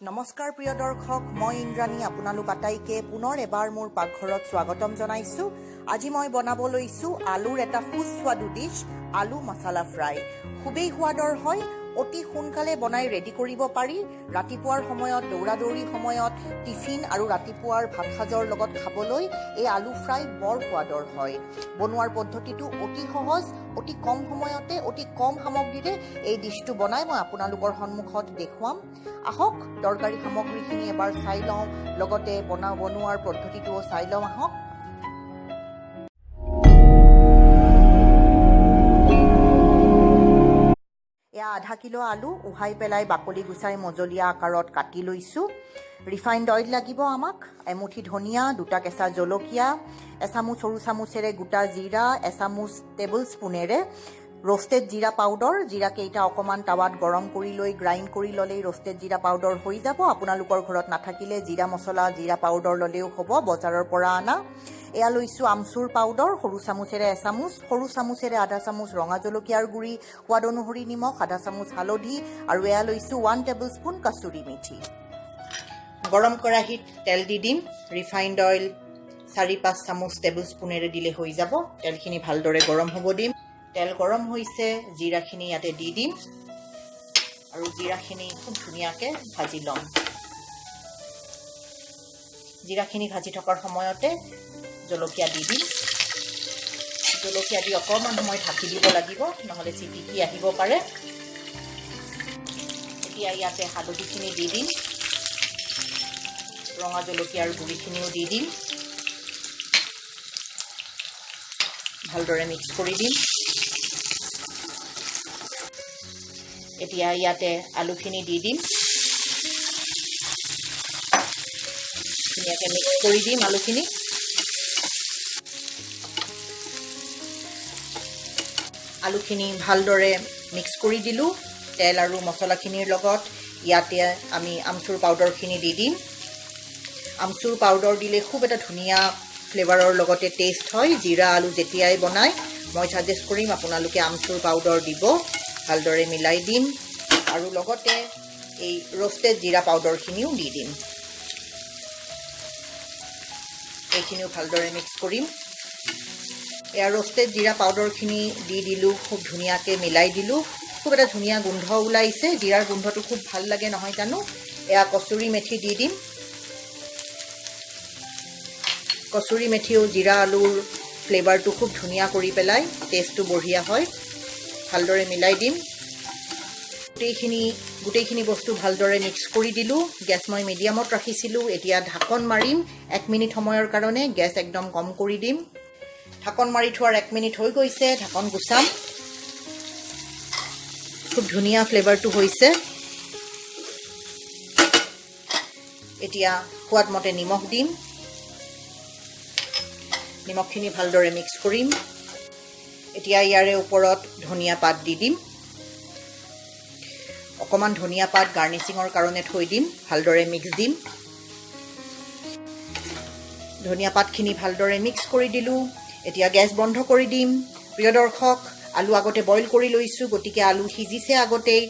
নমস্কাৰ প্ৰিয় দৰ্শক, মই ইন্দ্ৰাণী আপোনালোক আটাইকে পুনৰ এবাৰ মোৰ পাকঘৰত স্বাগতম জনাইছোঁ। আজি মই বনাব লৈছোঁ আলুৰ এটা সুস্বাদু ডিছ, আলু মছলা ফ্ৰাই। খুবেই সোৱাদৰ হয়, অতি সোনকালে বনাই ৰেডি কৰিব পাৰি। ৰাতিপুৱাৰ সময়ত, দৌৰা দৌৰি সময়ত টিফিন আৰু ৰাতিপুৱাৰ ভাত সাজৰ লগত খাবলৈ এই আলু ফ্ৰাই বৰ সোৱাদৰ হয়। বনোৱাৰ পদ্ধতিটো অতি সহজ, অতি কম সময়তে অতি কম সামগ্ৰীৰে এই ডিছটো বনাই মই আপোনালোকৰ সন্মুখত দেখুৱাম। আহক দৰকাৰী সামগ্ৰীখিনি এবাৰ চাই লওঁ, লগতে বনোৱাৰ পদ্ধতিটোও চাই লওঁ আহক। এয়া আধা কিলো আলু উহাই পেলাই বাকলি গুচাই মজলীয়া আকাৰত কাটি লৈছোঁ। ৰিফাইণ্ড অইল লাগিব আমাক, এমুঠি ধনিয়া, দুটা কেঁচা জলকীয়া, এচামুচ সৰু চামুচেৰে গোটা জিৰা, এচামুচ টেবুল স্পুনেৰে ৰোষ্টেড জিৰা পাউডাৰ। জিৰাকেইটা অকণমান টাৱাত গৰম কৰি লৈ গ্ৰাইণ্ড কৰি ল'লেই ৰোষ্টেড জিৰা পাউডাৰ হৈ যাব। আপোনালোকৰ ঘৰত নাথাকিলে জিৰা মছলা, জিৰা পাউডাৰ ল'লেও হ'ব, বজাৰৰ পৰা অনা। এয়া লৈছোঁ আমচুৰ পাউডাৰ, সৰু চামুচেৰে এচামুচ, সৰু চামুচেৰে আধা চামুচ ৰঙা জলকীয়াৰ গুড়ি, সোৱাদ অনুসৰি নিমখ, আধা চামুচ হালধি, আৰু এয়া লৈছোঁ 1 টেবুল স্পুন কচুৰি মেথি। গৰম কেৰাহীত তেল দি দিম। ৰিফাইণ্ড অইল 4-5 চামুচ টেবুল স্পুনেৰে দিলে হৈ যাব। তেলখিনি ভালদৰে গৰম হ'ব দিম। তেল গৰম হৈছে, জিৰাখিনি ইয়াতে দি দিম আৰু জিৰাখিনি খুব ধুনীয়াকৈ ভাজি ল'ম। জিৰাখিনি ভাজি থকাৰ সময়তে জলকীয়া দি দিম। জলকীয়া দি অকণমান সময় ঢাকি দিব লাগিব, নহ'লে চিটিকি আহিব পাৰে। এতিয়া ইয়াতে হালধিখিনি দি দিম, ৰঙা জলকীয়াৰ গুড়িখিনিও দি দিম, ভালদৰে মিক্স কৰি দিম। এতিয়া ইয়াতে আলুখিনি দি দিম, ধুনীয়াকৈ মিক্স কৰি দিম আলুখিনি। আলুখিনি ভালদৰে মিক্স কৰি দিলোঁ তেল আৰু মছলাখিনিৰ লগত। ইয়াতে আমি আমচুৰ পাউডাৰখিনি দি দিম। আমচুৰ পাউডাৰ দিলে খুব এটা ধুনীয়া ফ্লেভাৰৰ লগতে টেষ্ট হয়। জিৰা আলু যেতিয়াই বনায় মই ছাজেষ্ট কৰিম আপোনালোকে আমচুৰ পাউডাৰ দিব। ভালদৰে মিলাই দিম আৰু লগতে এই ৰোষ্টেড জিৰা পাউডাৰখিনিও দি দিম। এইখিনিও ভালদৰে মিক্স কৰিম। এয়া ৰোষ্টেড জিৰা পাউডাৰখিনি দি দিলোঁ, খুব ধুনীয়াকৈ মিলাই দিলোঁ। খুব এটা ধুনীয়া গোন্ধ ওলাইছে, জিৰাৰ গোন্ধটো খুব ভাল লাগে নহয় জানো। এয়া কচুৰি মেথি দি দিম। কচুৰি মেথিও জিৰা আলুৰ ফ্লেভাৰটো খুব ধুনীয়া কৰি পেলাই টেষ্টটো বঢ়িয়া হয়। ভালদৰে মিলাই দিম। গোটেইখিনি বস্তু ভালদৰে মিক্স কৰি দিলোঁ। গেছ মই মিডিয়ামত ৰাখিছিলোঁ। এতিয়া ঢাকন মাৰিম 1 মিনিট সময়ৰ কাৰণে। গেছ একদম কম কৰি দিম। ঢাকন মাৰি থোৱাৰ 1 মিনিট হৈ গৈছে, ঢাকন গুচাম। খুব ধুনীয়া ফ্লেভাৰটো হৈছে। এতিয়া সোৱাদমতে নিমখ দিম। নিমখখিনি ভালদৰে মিক্স কৰিম। এতিয়া ইয়াৰে ওপৰত ধনিয়া পাত দি দিম। অকণমান ধনিয়া পাত গাৰ্নিচিঙৰ কাৰণে থৈ দিম। ভালদৰে মিক্স দিম। ধনিয়া পাতখিনি ভালদৰে মিক্স কৰি দিলোঁ। এতিয়া গেছ বন্ধ কৰি দিম। প্ৰিয় দৰ্শক, আলু আগতে বইল কৰি লৈছোঁ, গতিকে আলু সিজিছে আগতেই।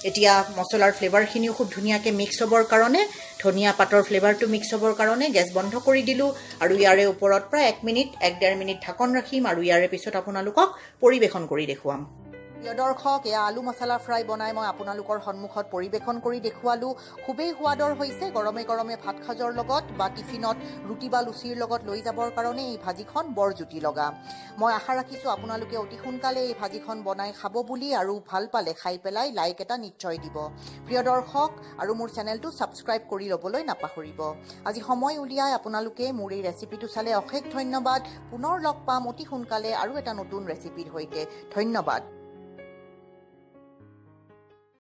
এতিয়া মছলাৰ ফ্লেভাৰখিনিও খুব ধুনীয়াকৈ মিক্স হ'বৰ কাৰণে, ধনিয়া পাতৰ ফ্লেভাৰটো মিক্স হ'বৰ কাৰণে গেছ বন্ধ কৰি দিলোঁ। আৰু ইয়াৰে ওপৰত প্ৰায় 1 মিনিট, 1-1.5 মিনিট ঢাকন ৰাখিম আৰু ইয়াৰে পিছত আপোনালোকক পৰিৱেশন কৰি দেখুৱাম। প্ৰিয় দৰ্শক, এয়া আলু মছলা ফ্ৰাই বনাই মই আপোনালোকৰ সন্মুখত পৰিৱেশন কৰি দেখুৱালোঁ। খুবেই সোৱাদৰ হৈছে। গৰমে গৰমে ভাত সাজৰ লগত বা টিফিনত ৰুটি বা লুচিৰ লগত লৈ যাবৰ কাৰণে এই ভাজিখন বৰ জুতি লগা। মই আশা ৰাখিছোঁ আপোনালোকে অতি সোনকালে এই ভাজিখন বনাই খাব বুলি, আৰু ভাল পালে খাই পেলাই লাইক এটা নিশ্চয় দিব। প্ৰিয় দৰ্শক, আৰু মোৰ চেনেলটো ছাবস্ক্ৰাইব কৰি ল'বলৈ নাপাহৰিব। আজি সময় উলিয়াই আপোনালোকে মোৰ এই ৰেচিপিটো চালে, অশেষ ধন্যবাদ। পুনৰ লগ পাম অতি সোনকালে আৰু এটা নতুন ৰেচিপিৰ সৈতে। ধন্যবাদ।